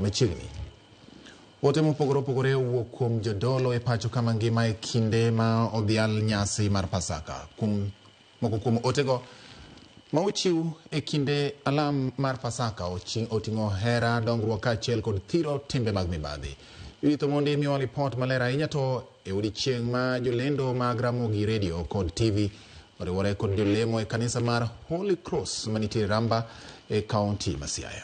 Machiegni. Ote mopogore opogore owuok kuom jodolo e pacho kama ngima e kinde ma odhial nyasi mar Pasaka. Kuom moko kuom otego ma ochiw e kinde alam mar Pasaka oting'o hera, dongruok kaachiel kod thiro timbe mag mibadhi. Judith Omondi miyowa lipot maler ahinya to e odiechieng' ma jolendo mag Ramogi Radio kod TV oriwore kod jolemo e kanisa mar Holy Cross manitie Ramba e kaunti ma Siaya.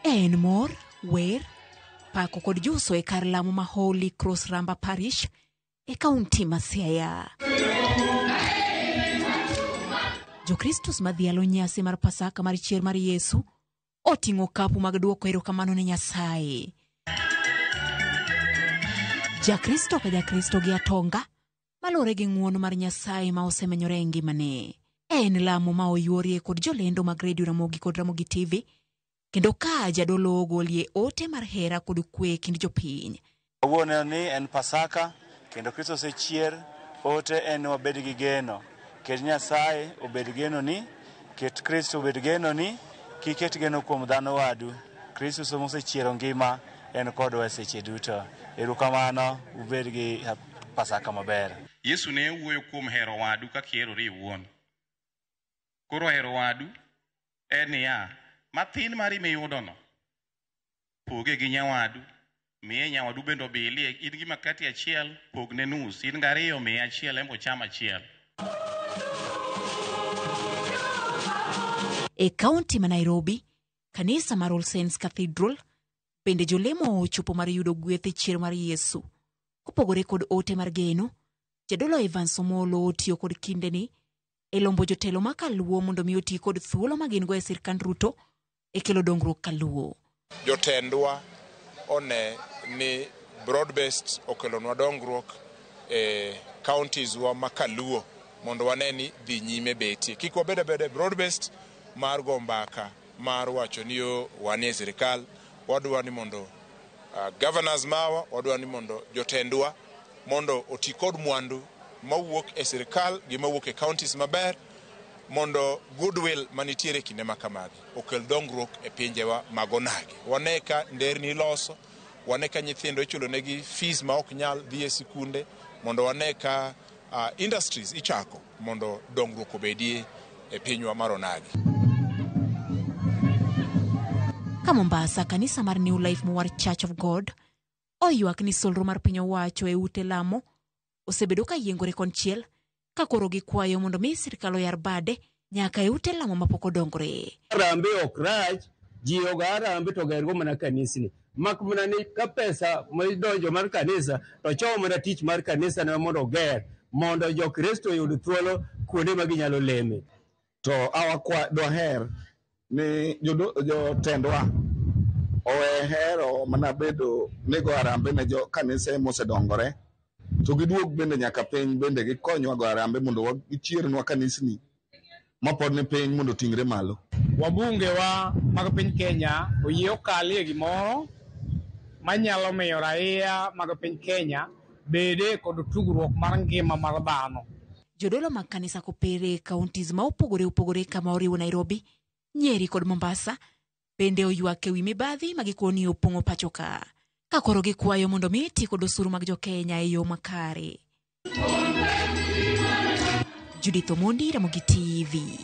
En mor, wer, pako kod juso e kar lamo ma Holy Cross Ramba Parish e kaunti ma Siaya. Jokristus madhialo nyasi mar Pasaka mar chier mar Yesu oting'o kapu mag duoko erokamano ne Nyasaye. Jakristo ka Jakristo gi atonga malore gi ng'uono mar Nyasaye ma osemenyore e ngimane. En lamo ma oyuorie kod jolendo mag redio Ramogi kod Ramogi TV kendo ka jadolo ogolie ote mar hera kod kwe e kind jopiny. Kawuono ni en Pasaka kendo Kristo osechier, ote en ni wabed gi geno. Ket Nyasaye obed genoni, ket Kristo obed genoni, kik ket geno kuom dhano wadu. Kristo mosechiero ngima en kodwa e seche duto. Erokamano, ubed gi Pasaka maber. Yesu ne wuoyo kuom hero wadu kaka iherori iwuon. Koro hero wadu en niya, mathin mari miyudono, poge gi nyawadu, miye nyawadu bende obilie, in gi makati achiel, pogne nus, in gi ariyo, miye achiel, en bo cham achiel. E kaunti ma Nairobi, kanisa mar All Saints Cathedral bende jolemo ochopo mar yudo gweth e chier mar Yesu. Kopogore kod ote mar geno, jadolo Evans Omolo otiyo kod kindeni e lombo jotelo ma kaluo mondo mi oti kod thuolo ma gin go e sirkand Ruto e kelo dongruok kaluo. Jotendwa one ni broad based okelonwa dongruok e counties wa ma kaluo mondo wane ni dhi nyime betie. Kik wabed abeda e broad based mar go mbaka mar wacho ni yo wanie sirikal, wadwa ni mondo governors mawa, wadwa ni mondo jotendwa mondo oti kod mwandu mawuok e sirikal gi mawuok e counties maber mondo goodwill manitiere e kinde ma kamagi okel dongruok e pinjewa mag onagi. Wane ka nderni iloso, wane ka nyithindo ichulo negi fees ma ok nyal dhi e sikunde, mondo wane ka industries ichako mondo dongruok obedie e pinywa mar onagi. Ka Mombasa, kanisa mar New Life Mowar Church of God oywak ni solro mar piny owacho e ute lamo osebedo ka yiengore konchiel ka koro gikwayo mondo mi sirkal oyar bade nyaka e ute lamo mapok odongore. Harambee ok rach, ji ogo harambee to gergo mana kanisni. Mak mana ni ka pesa midonjo mar kanisa to chomo mana tich mar kanisa ne mondo oger mondo jo-Kristo oyud thuolo kuonde ma ginyalo leme. To awakwa dwaher ni jotendwa owe hero mana bedo ni go harambee ne jo kanise mosedongore to giduog bende nyaka piny bende gikonywa go harambee mondo gichiernwa kanisni mapod ni piny mondo oting're malo. Wabunge wa mag piny Kenya oyie okalie gimoro manyalo miyo raia mag piny Kenya bede kod tugruok mar ngima mar dhano. Jodolo mag kanisa kopere e counties ma opogore opogore kama oriwo Nairobi, Nyeri kod Mombasa bende oywak ewi mibadhi ma gikoni opong'o pacho ka. Ka koro gikwayo mondo mi ti kod osuru mag jo-Kenya e yo makare. Judith Omondi, Ramogi TV.